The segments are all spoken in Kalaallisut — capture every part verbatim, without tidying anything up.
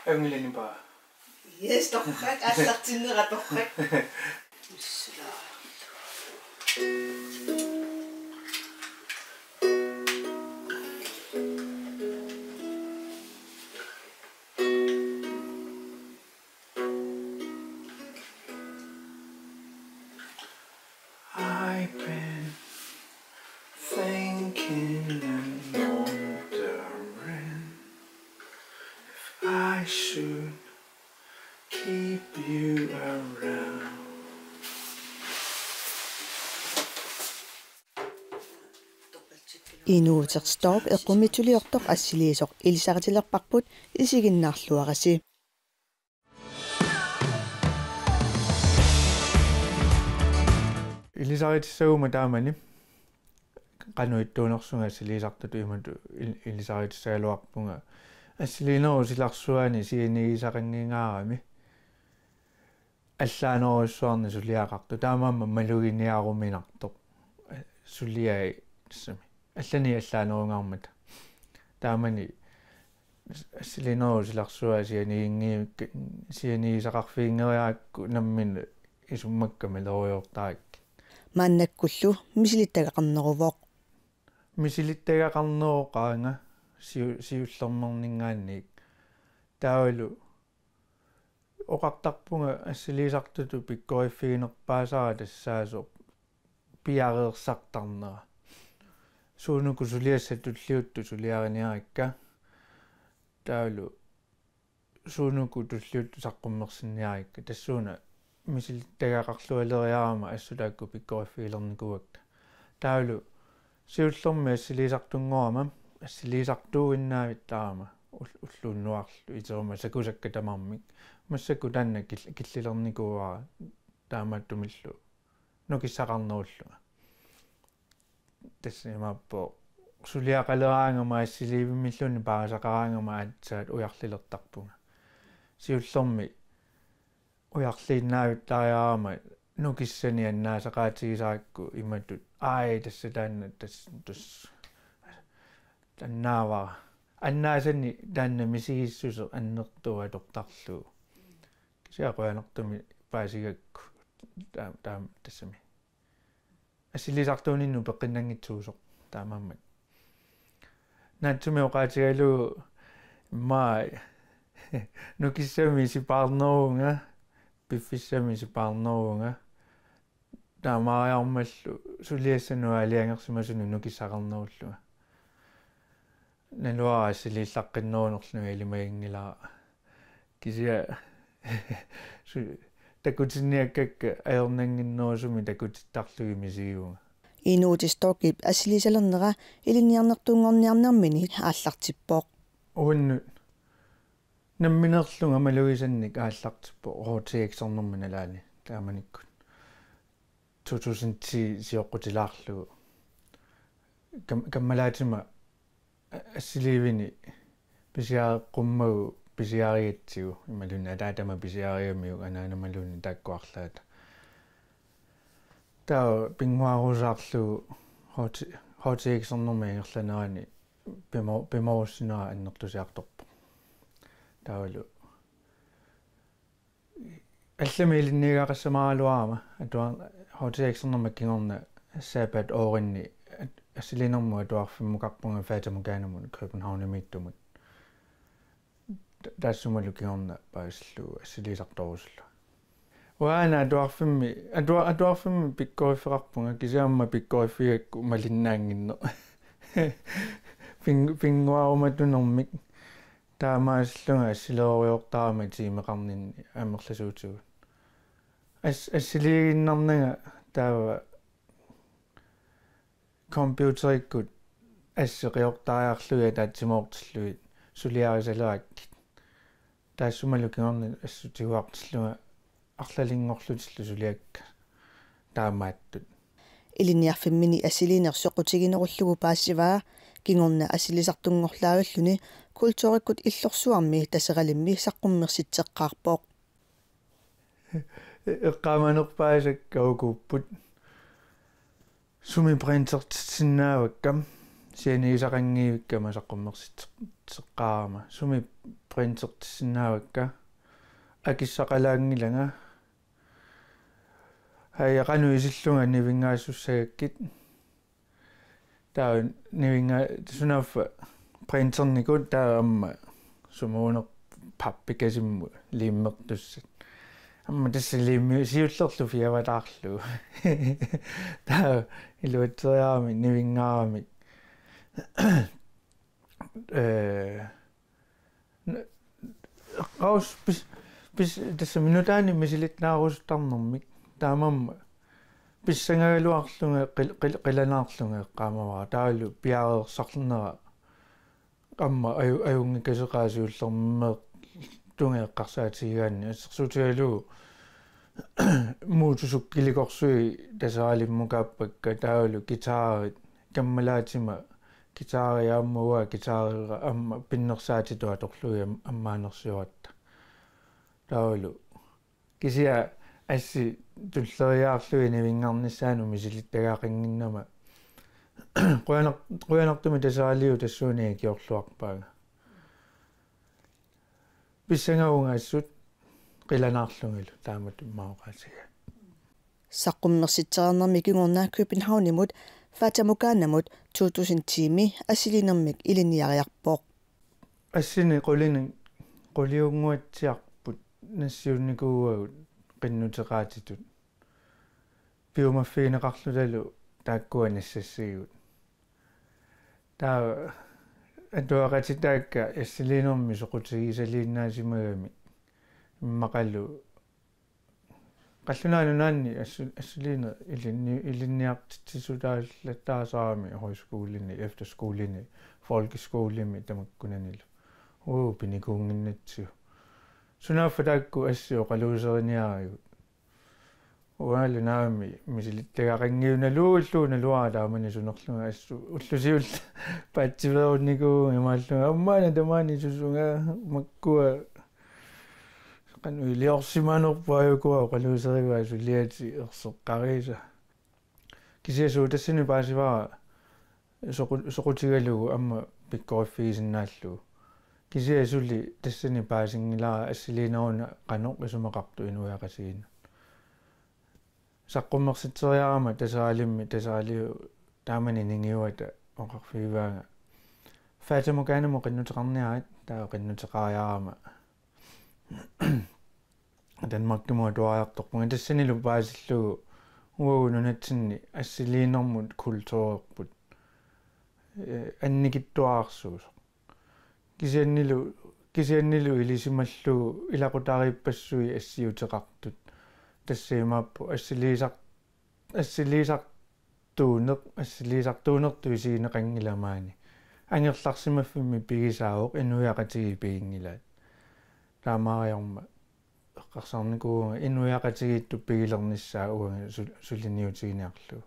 Anglenipaa. Yes, torrak, aallartinnera torrak. I've been thinking and wondering if I should keep you around. Inuuteq Stork eqqumiitsuliortoq assiliisoq ilisaritilerparput, isiginnaarluarisi. Ilisaritissaguma taamani qanoq ittuunersunga assiliisartutut imatut il-, ilisaritissagaluarpunga. Assiliinerup silarsuani sianigisaqanngingaarami allaanerujussuarnik suliaqartoq. Taamaammat maluginiaruminartoq. Suliai tassami. Allanik allaanerungaarmata. Taamani assiliinerup silarsuaa sianiginngi-, sianigisaqarfiginngeriarakku nammineq isummakka malerujoortarakkit. Maannakkullu misilittagaqarneruvoq. Misilittagaqarneroqaanga siu-, siullermeerninngaanniit. Taavalu oqartarpunga assiliisartutut pikkoriffiginerpaasara tassaasoq piareersartarnera. Suunuku suliassat tulliuttut suliariniarikka. Taavalu suunuku tulliuttut saqqummersinniarikka. Tassuuna misilittagaqarlualeriarama assut taakku pikkoriffigilernikuuakka. Taavalu siullermik assiliisartunngorama, assiliisartuuinnavittarama ul-, ulluunnuarlu iteruma sakusakka tamarmik. Massakkut taanna kil-, killilernikuuara taamaattumillu nukissaqarnerullunga. Tassa imaappoq suliaqaleraangama assiliivimmilluunniit paarisaqaraangama aatsaat ujarlilertarpunga. Siullermik ujarliinnavittariarama nukissanik annaasaqaatigisarakku imatut: Ai, tassa taanna, tassa, tassa annaavara. Annaasanik taanna misigissuseq annertuut atortarlugu. Kisianni qujanartumik paasigakku. Taa-, taa-, tassami. Assiliisartuuninnut peqqinnanngitsuusoq taamaammat. Naatsumik oqaatigalugu immaqa nukissami sipaarneruvunga, piffissami sipaarneruvunga, taamaariarmallu suliassanut aalajangersimasunut nukissaqarnerullunga. Naluara assiliillaqqinnerunerlunga ilimaginngilara. Kisianni su-, takutinniakkakka ajornannginnerusumik takutittarlugit misigivunga. Inuuteq Storkip assiliisalernera ilinniarnertuunngorniarnermini aallartippoq. Uannut nammineerlunga malugisannik aallartippoq H T X-ernerma nalaani taamanikkut. To tusind ti sioqqutilaarlugu. Kam-, kammalaatima a-, assiliivini pisiareqqummagu pisiarigatsigu, imaluunniit ataatama pisiarigamiuk anaanamaluunniit taakku arlaata. Taava pinnguarusaarlugu H T-, H T X-ernerma ingerlanerani pimo-, pimorussinera annertusiartorpoq. Taavalu allamik ilinniagaqassamaraluarama atuar-, H T X-ernerma kingorna sabbatoorinni at-, assiliinermut atuarfimmukarpunga fatamorganamut Københavnimiittumut. Ta-, taassumalu kingorna paasillugu assiliisartorusullunga. Uanga atuarfimmi, atua-, atuarfimmi pikkoriffeqarpunga, kisianni aamma pikkoriffigigakku malinnaannginneq. Pin-, pinnguarumatunermik. Taamaasillunga assilerujoortarama tiimeqarninni amerlasuutigut. As-, assiliiginnarnanga taava computerikkut asseq qiortariarlugit ataatsimoortillugit suliarisalerakkit. Taassumalu kingorna assut tiguartillunga arlalinngorlutillu suliakka taamaattut. Ilinniarfimmini assiliineq soqutiginerullugu paasivaa, kingorna assiliisartunngorlaavilluni kulturikkut illorsuarmi Taseralimmi saqqummersitseqqaarpoq. Eqqaamanerpaasakka ukuupput. Sumi printertitsinnaavakka, sianigisaqanngivikkama saqqummersitseqqaarama. Sumi printertissinnaavakka? Akissaqalaanngilanga. Aja qanoq isillunga nivinngaassussagakkit. Taava nivinnga-, sunaaffa printernikut taava aamma sumuuner pappikasimmut liimmertussat. Aamma tassa liimmi siullerlu fiavataarlugu. Taava iluatseriarami nivinngaaramik. Eh, N-, qaus pis-, pis-, tassa minutaani misilittaarusuttarnermik. Taamaammat pissangagaluarlunga qil-, qil-, qilanaarlunga eqqaamavara. Taavalu piareersarnera aamma aju-, ajunngikkaseqaaq siullermeer tunga eqqarsaatigigaanni. Assersuutigalugu muususukkilikorsui Taseralimmukaappakkit taavalu guitarit kammalaatima guitari aamma uanga guitarera aamma pinnersaatitut atorlugit am-, ammaanersioratta. Taavalu. Kisianni assit tulleriiaarlugit nivinngarnissaannut misilittagaqannginnama. Qujanar-, qujanartumik Taseraliup tassuuna ikiorluarpaanga. Pissangavunga assut qilanaarlungalu taamatut immaqa oqaatigaa. Saqqummersitsereernermi kingorna Københavnimut Fata Morganamut to tusind ti-mi assiliinermik ilinniariarpoq. Assini qulinik quliunnguatsiarput nassiunnikuuagut qinnuteqaatitut. Piumaffigineqarlutalu taakkua nassassagigut. Taava atuaqatitaakka assiliinermi soqutigisaliinnaasimagamik immaqalu Qallunaat Nunaanni assu-, assiliineq ilinni-, ilinniartitsisutaallattaasarami højskolini, efterskolini, folkeskolimi tamakkunanilu. Uu, pinikuunnginnatsigu. Sunaaffa taakku assit oqaluuseriniarigut. Uangalu naamik misilittagaqanngiunnaluunniit naluara taamani sunerlunga assut ullut siulliit paatsiveerunnikuuvunga imaallunga ammaana tamaani susunga makkua qanoq iliorsimanerput ajukua oqaluuserivaa suliatit erseqqariisa. Kisianni suu tassani paasivara soqu-, soqutigalugu aamma pikkoriffigisinnaallugu. Kisianni suli tassani paasinngilara assiliineruna qanoq isumaqartoq inuiaqatigiinnut. Saqqummersitseriarama Taseralimmi, Taseraliup taamani ningiuata oqarfigivaanga: Fata Morganamut qinnuteqarniarit, taava qinnuteqariarama Danmarkimut atuariartorpunga. Tassanilu paasillugu uagut nunatsinni assiliinermut kulturerput, eh, annikitsuararsuusoq. Kisiannilu, kisiannilu ilisimallugu ilaqutariippassuit assiuteqartut. Tassa imaappoq assiliisar-, assiliisartuuneq, assiliisartuunertut isigineqanngilaq maani. Angerlarsimaffimmi pigisaavoq, inuiaqatigiit piginngilaat. Taamaariormat eqqarsarnikuuvunga inuiaqatigiittut pigilernissaat uanga su-, suliniutiginiarlugu.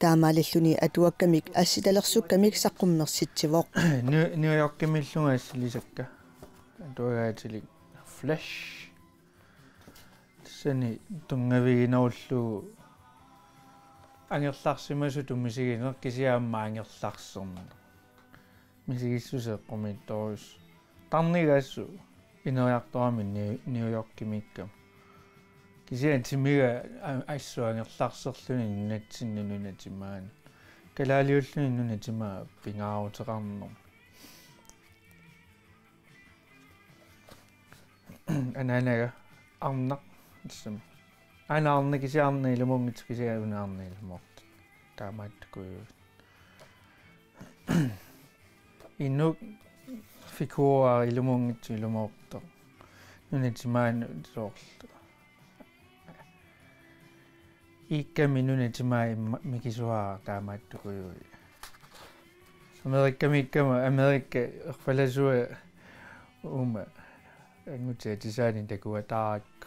Taamaalilluni atuakkamik assitalersukkamik saqqummersitsivoq. New-, New Yorkimiillunga assilisakka. Atuagaatilik Flesh. Tassani tunngaviginerullugu angerlarsimasutut misigineq kisianni aamma angerlarserneq. Misigissuseq eqqumiitsorujussuuvoq. Tarniga assut ineriartorami New, New Yorkimiikkama. Kisianni timiga a-, assut angerlarserluni nunatsinni nunat timaanut. Kalaaliulluni nunat timaat pingaaruteqarnermut. Anaanaga arnaq tassami. Aana arnaq kisianni arnaq ilumuunngitsoq kisianni una arnaq ilumuuvoq. Taamaattukujuit. Inuk figura ilumuunngitsoq ilumuuvoq. Nunat timaanut soorlu. Iikkami nunat timaat imma-, mikisuara taamaattukujuit. Amerikamiikkama, Amerika erfalasua uuma angutit atisaanni takuataarakku.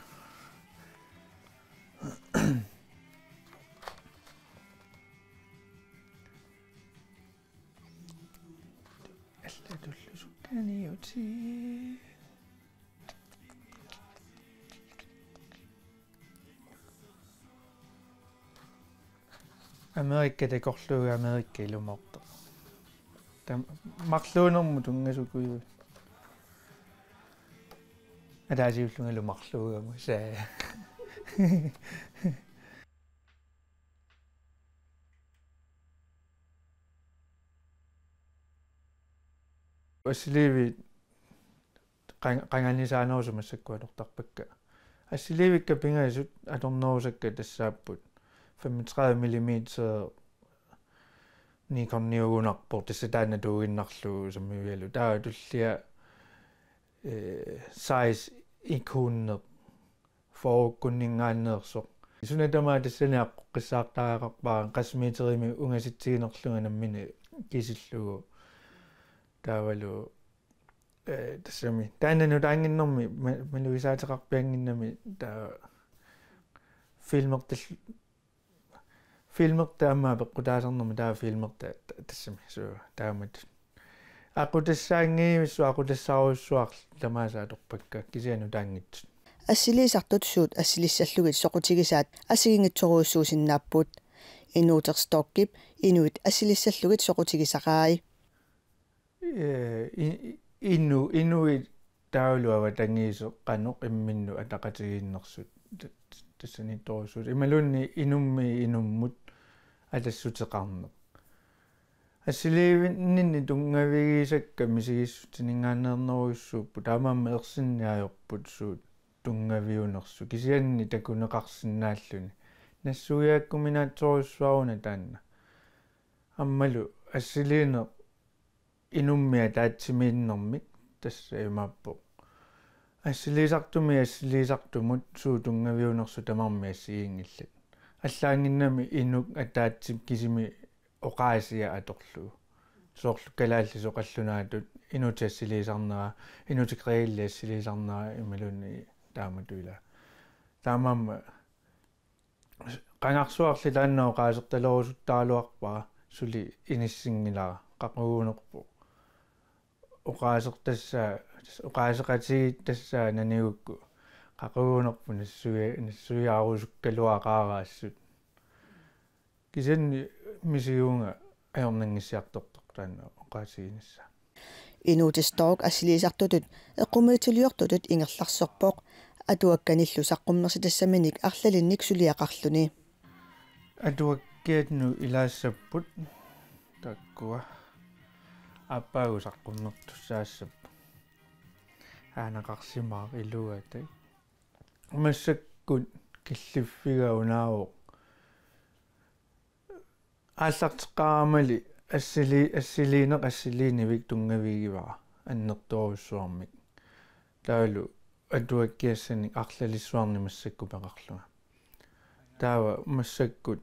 Allatullu sukkaaniutit. Amerika takorluugatta Amerika ilumoortoq. Tam-, marluunermut tunngasukujuit. Ataasiullungalu marluugamut saa. Assiliivik qan-, qanganisaanerusut massakkut atortarpakka. Assiliivikka pingasut atornerusakka tassaapput femogtredive millimeter Nikoniugunarpoq, tassa taanna tuuginnarlugu sammivigalugu. Taava tullia, eh, Zeiss Ikoneq fyrrekkunninngaanneersoq. Suna tamaat tassani aqqoqqissaartariaqarpara qassit meterimik ungasitsiginerlunga nammineq kisillugu. Taavalu, eh, tassami taanna nutaannginnermi ma-, malugisaateqarpiannginnami taava filmertal-, filmerta aamma peqqutaasarnermi taava filmerta ta-, tassami suu taamatut. Aqutassaanngivissut aqutassaarujussuarlu tamaasa atorpakka kisianni nutaanngitsut. Assiliisartut suut assilissallugit soqutigisaat assigiinngitsorujussuusinnaapput. Inuuteq Storkip inuit assiliissallugit soqutigisaqaai. Eh, i-, i-, inu-, inuit taavalu avatangiisit qanoq imminnut ataqatigiinnersut t-, t-, tassaniittorujussuusut. Imaluunniit inummiit inummut atassuteqarneq. Assiliivinninni tunngavigisakka misigissutsinninngaanneernerujussuupput, taamaammat ersinneq ajorput suut tunngaviunersut. Kisianni takuneqarsinnaalluni. Nassuiaakkuminaatsorujussuaruna taanna. Aammalu assiliineq inummiit ataatsimiinnermik tassa imaappoq. Assiliisartumit assiliisartumut suut tunngaviunersut tamarmik assigiinngillat. Allaanngimmat inuk ataatsip kisimi oqaasia atorlugu. Soorlu kalaallisut qallunaatut inutit assiliisarnera, inutit grillit assiliisarnera imaluunniit taamatut ilaa. Taamaammat qangarsuarli taanna oqaasertalerusuttaraluarpara, suli inissinngilara, qaquguunerpoq. Oqaasertassaa, oqaaseqatigiittassaa nanigukku qaquguunerpoq nassui-, nassuiaarusukkaluaqaaraassut. Kisianni misigivunga ajornanngissiartortoq taanna oqaasiginissaa. Inuuteq Stork assiliisartutut eqqumiitsuliortutut ingerlarserpoq atuakkanillu saqqummersitassaminik arlalinnik suliaqarluni. Atuakkiannut ilaassapput taakkua, aappaagu saqqummertussaassapput. Aanaqarsimaaq iluata. Massakkut killiffiga unaavoq. Aallarteqqaaramali assili-, assiliineq assiliinivik tunngavigivara annertoorujussuarmik. Taavalu atuakkiassanik arlalissuarnik massakkut peqarlunga. Taava massakkut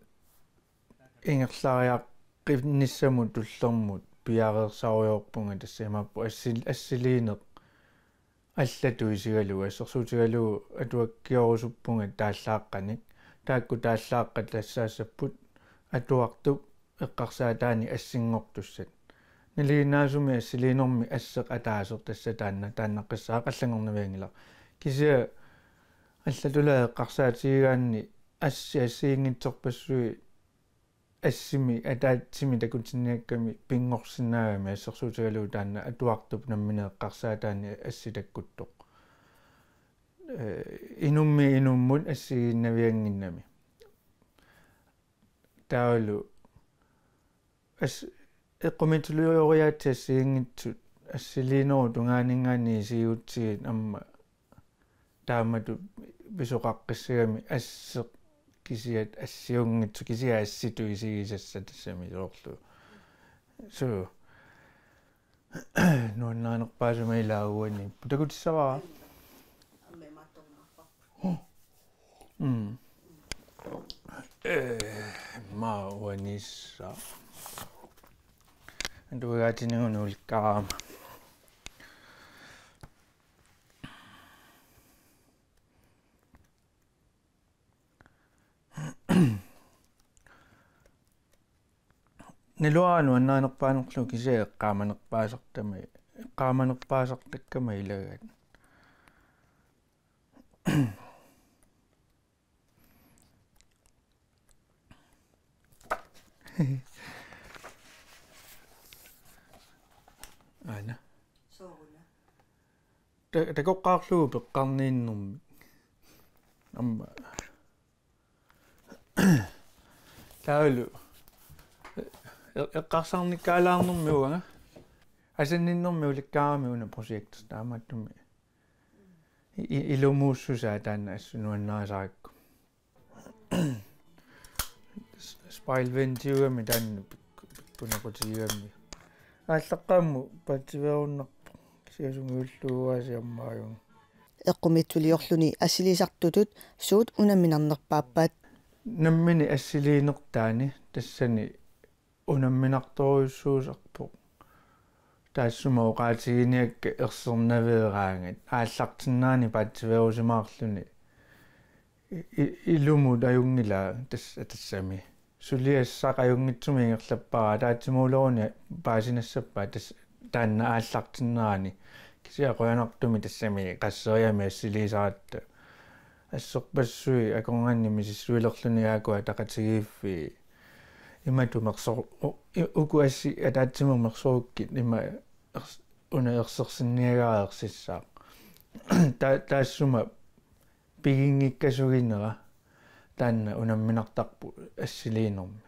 ingerlariaqqinnissamut tullermut piareersarujoorpunga, tassa imaappoq assil-, assiliineq allatut isigalugu, assersuutigalugu atuakkiorusuppunga taallaaqqanik. Taakku taallaaqqat tassaassapput atuartup eqqarsaataanik assinngortussat. Nalinginnaasumik assiliinermi asseq ataaseq, tassa taanna, taannaqqissaaq, allanngornavianngilaq. Kisianni allatulaa eqqarsaatigigaanni assi assigiinngitsorpassuit assimi ataatsimi takutinniakkami pinngorsinnaagami, assersuutigalugu taanna atuartup nammineq eqqarsaataanik assi takkuttoq. Eh, inummiit inummut assigiinnaviannginnami. Taavalu as-, eqqumiitsulioriaatsit assigiinngitsut assiliinerup tungaaninngaanniit isigigutsigit aamma taamatut pisoqaqqissagami asseq kisiat assiunngitsoq, kisiat assitut isigisassat, tassami soorlu. Suu. Nuannarinerpaasumik ilaa uani. Takutissavara. Mm. Eh, ma uanissa. Atuagaatinigu nuulikkaarama. Naluara nuannarinerpaanerlugu kisianni eqqaamanerpaasartama, eqqaamanerpaasartakkama ilagaat. Aana. Sooruna. Ta-, takoqqaarlugu peqqarniinnermik. Aamma. Taavalu. E-, eqqarsarnikkaalaarnermi uanga. Asanninnermi ulikkaarami una projekti taamaattumik. I-, i-, ilumuussusaa taanna assut nuannarisarakku. Spejlvendiugami taanna pikku-, pikkunequtigigami. Aallaqqaammut paatsiveerunnarpoq. Kisianni sungiullugu aasiammaajun. Eqqumiitsuliorluni assiliisartutut suut unamminarnerpaappat. Nammineq assiliinertaani tassani unamminartorujussuusarpoq. Taassuma oqaatiginiakkat ersernaveeraangat aallartinnerani paatsiveerusimaarluni i-, i-, ilumut ajunngilaq tas-, tassami. Suliassaq ajunngitsumik ingerlappara ataatsimoorluni paasinassappat tas-, taanna aallartinnerani. Kisianni qujanartumik tassami qasseriarluni assiliisaratta. Assorpassuit akornanni misissuilerluni aajuku ataqatigiiffii. Imatut mersor-, u-, i-, uku assit ataatsimut mersorukkit ima ers-, una ersersinniagara ersissaaq. Ta-, taassuma piginngikkasuginera taanna unamminartarpoq assiliinermi.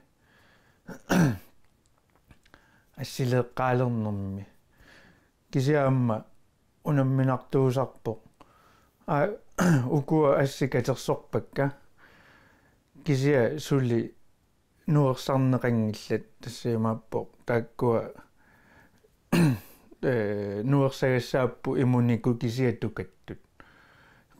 Assileeqqaalernermi. Kisianni aamma unamminartuusarpoq. Aa, ukua assit katersorpakka. Kisianni suli nuersarneqanngillat tassa imaappoq. Taakkua, ee, nuersagassaapput imunikut kisianni tukattut.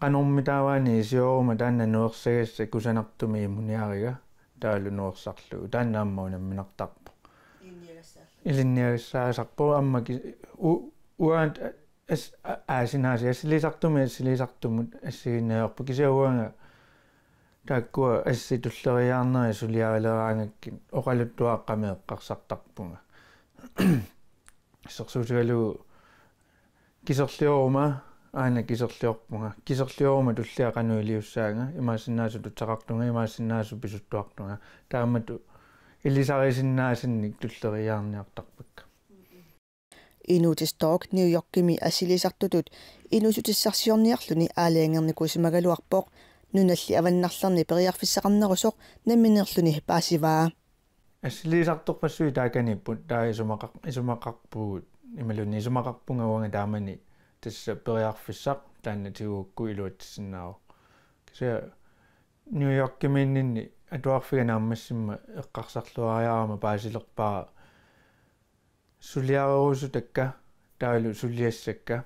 Qanormitaava ilioruma taanna nuersagassaq kusanartumik imuniariga taavalu nuersarlugu. Taanna aamma unamminartarpoq. Ilinniagassaallu. Ilinniagassaasarpoq aamma ki-, u-, uanga as-, a-, aasinaasi assiliisartumik assiliisartumut assigiinnaavippoq kisianni uanga taakkua assit tulleriiaarnerit suliarileraangakkit oqaluttuaqqamik eqqarsartarpunga. Assersuutigalugu kiserlioruma, aana kiserliorpunga. Kiserlioruma tullia qanoq iliussaanga, imaassinnaavoq tutsaqartunga, imaassinnaavoq pisuttuartunga. Taamatut ilisarisinnaasannik tulleriiaarniartarpakka. Inuit Stock New Yorkimi assiliisartutut inuussutissarsiorniarluni aalajangernikuusimagaluarpoq, nunalli avannarlerni periarfissaqarnerusoq nammineerluni paasivaa. Assiliisartorpassuit taakaniipput, taava isumaqar-, isumaqarpugut, imaluunniit isumaqarpunga uanga taamani tassa periarfissaq taanna tigugukku iluatsissinnaavoq. Kisianni New Yorkimiinninni atuarfiga naammassimma eqqarsarluariarama paasilerpara suliarerusutakka, taavalu suliassakka,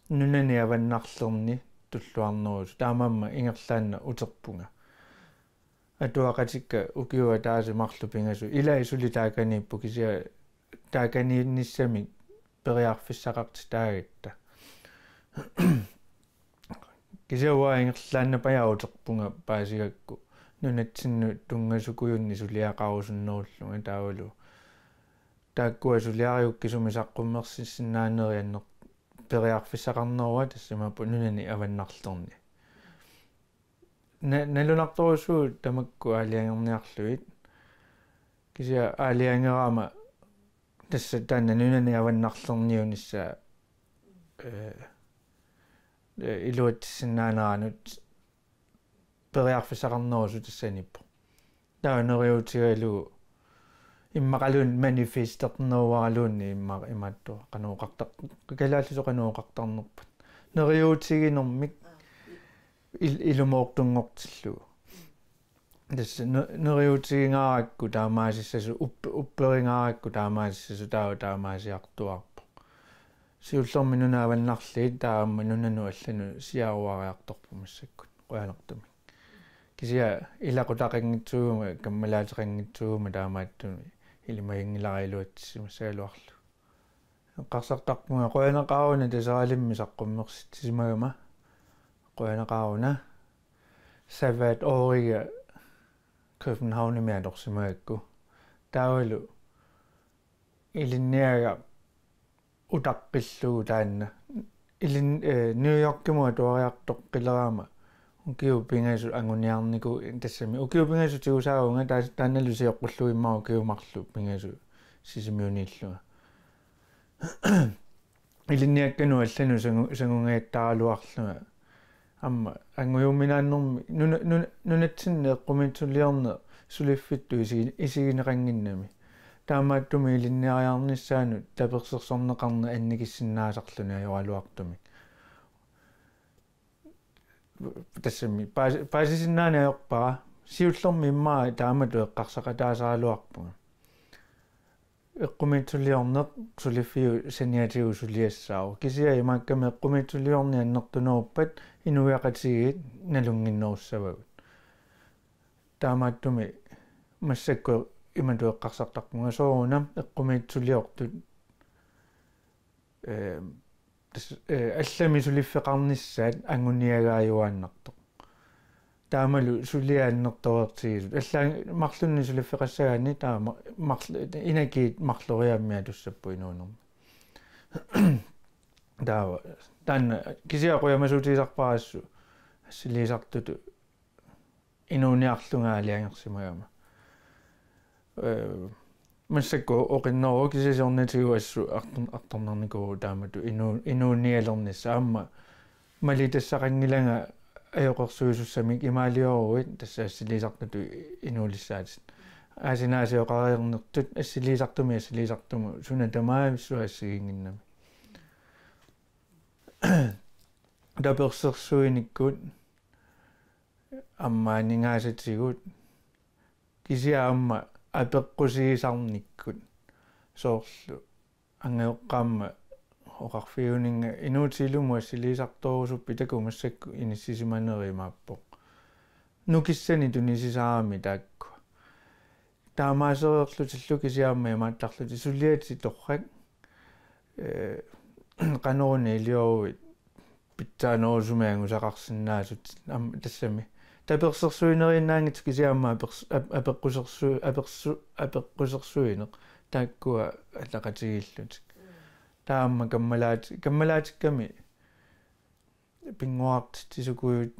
nunani avannarlerni tulluarnerusut, taamaammat ingerlaannaq uterpunga. Atuaqatikka ukiup ataatsip marluk pingasut, ilai suli taakaniipput kisianni taakaniinnissamik periarfissaqartitaagatta. Kisianni uanga ingerlaannaq pajauterpunga paasigakku. Nunatsinnut tunngasukujunnik suliaqarusunnerullunga taavalu. Taakkua suliariukkit sumi saqqummersissinnaaneri anner-, periarfissaqarnerua tassa imaappoq nunani avannarlerni. Na-, nalunartorujussuuvoq tamakku aalajangerniarlugit. Kisianni aalajangerama tassa taanna nunani avannarlerniunissaa, ee, ee, iluatsissinnaaneranut periarfissaqarnerusut tassaniippoq. Taava neriuutigalugu immaqaluunniit manifesterneruaraluunniit imma-, imaattoq qanoq oqartar-, kalaallisut qanoq oqartarnerpat. Neriuutiginermik il-, ilumoortunngortillugu. Tassa ne-, neriuutigingaarakku taamaasissasoq, up-, upperigaarakku taamaasissasoq taava taamaasiartuaarpoq. Siullermik nunat avannarliit taava aamma nunanut allanut siaruariartorpoq massakkut qujanartumik. Kisianni ilaqutaqanngitsuguma, kammalaateqanngitsuguma taamaattumik ilimaginngilara iluatsissimassagaluarlugu. Eqqarsartarpunga qujanaqaaq una Taseralimmi saqqummersitsisimagama. Qujanaqaaq una. Sabbatåriga Københavnimi atorsimagakku. Taavalu ilinniagaq utaqqillugu taanna. Ilin-, ee, New Yorkimut atuariartoqqilerama Ukiut pingasut anguniarnikuuvunga, tassami ukiut pingasut tigusaavunga, taas-, taannalu sioqqullugu immaqa ukiut marluk pingasut Sisimiuniillunga. Ilinniakkanut allanut sangu-, sangungajattaraluarlunga. Aamma angujuminaannermi nuna-, nuna-, nunatsinni eqqumiitsuliorneq suliffittut isigi-, isigineqannginnami. Taamaattumik ilinniariarnissaanut tapersersorneqarneq annikissinnaasarluni ajoraluartumik. Tassami paas-, paasisinnaaneq ajorpara, siullermik immaqa taamatut eqqarsaqataasaraluarpunga. Eqqumiitsuliorneq suliffiup saniatigut suliassaavoq. Kisianni imaakkami eqqumiitsuliorneq annertuneruppat inuiaqatigiit nalunnginnerussavagut. Taamaattumik massakkut imatut eqqarsartarpunga: soorunami eqqumiitsuliortut, ee, tas-, ee, allamik suliffeqarnissaat anguniagaajuaannartoq. Taamalu suliaat annertoreertigisut. Allaat marlunnik suliffeqassagaanni taama marl-, inakiit marloriaammik atussapput inuunermi. Taava, taanna kisianni qujamasuutigisarpara assut assiliisartutut inuuniarlunga aalajangersimagama. Ee, massakkut oqinneruvoq, kisianni siornatigut assut artor-, artornarnikuuvoq taamatut inu-, inuunialernissaq. Aamma malitassaqanngilanga ajoqersuisussamik imaalioruit tassa assiliisartutut inuulissaatit. Aasinaasioqariarnertut assiliisartumit assiliisartumut suna tamaavissuaq assigiinnginnami. Tapersersuinikkut aamma aningaasatigut, kisianni aamma apeqqusiisarnikkut, soorlu angajoqqaama oqarfigiuninnga: inuutit ilumut assiliisartorusuppit, takuuk massakkut inissisimaneri imaappoq. Nukissanik tunisisarami taakkua. Taamaasereerlutillu kisianni aamma imaattarlutik: suliatit torrak, ee, qanoruna ilioruit pitsaanerusumik angusaqarsinnaasutit. Aamma tassami tapersersuineriinnaanngitsoq, kisianni aamma apers-, ap-, apeqqusersu-, apersu-, apeqqusersuineq taakkua ataqatigiillutik. Taava aamma kammalaat-, kammalaatikkami pinnguartitsisukuju-,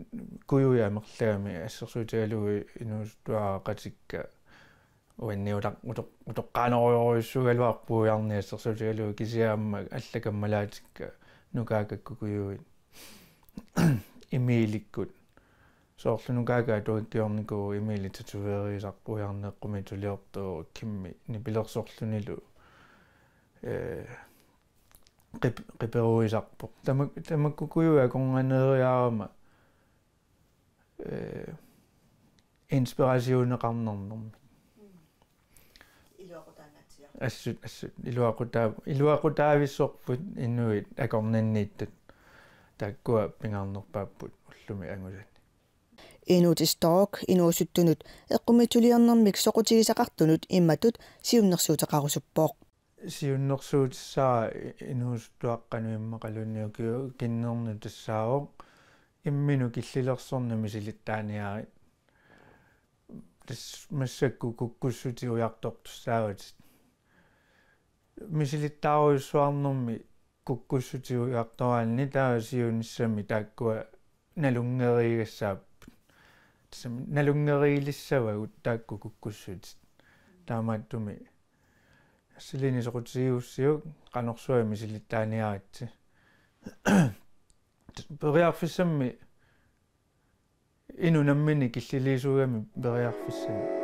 kujuit amerlagami assersuutigalugu inuusuttuaraqatikka uanniutaq utoq-, utoqqaanerujorujussuugaluarput ujarneq assersuutigalugu, kisianni aamma allat kammalaatikka nukaakakkut kujuit. Emiilikkut. Soorlu nukaakka atuakkiornikuuvoq, Emiili tatoveerigisarput ujarneq eqqumiitsuliortoq, Kimmi nipilersorlunilu, ee, qip-, qiperuisarpoq. Tamak-, tamakku kujuit akornanneeriarama, ee, inspirationeqarnarnermik. Iluaqutaanngaatsiarpoq. Assut, assut. Iluaqutaa-, iluaqutaavissorput inuit akornanniittut. Taakkua pingaarnerpaapput ullumi angusani. Inuutit Stork inuusuttunut eqqumiitsuliornermik soqutigisaqartunut imatut siunnersuuteqarusuppoq. Siunnersuutissara inuusuttuaqqanut immaqaluunniit ukiukinnerni tassaavoq imminut killilersorneq misilittaaniarit. Tassa massakkut kukkussutit ujartortussaavatit. Misilittaarujussuarnermi kukkussutit ujartoraanni taava siunissami taakkua nalunngeriigassaapput. Tassami nalunngeriilissavagut taakku kukkussutit. Taamaattumik assiliineq soqutigigussiuk qanorsuaq misilittaaniaritsi. Periarfissammi inuk nammineq killiliisuugami periarfissamik.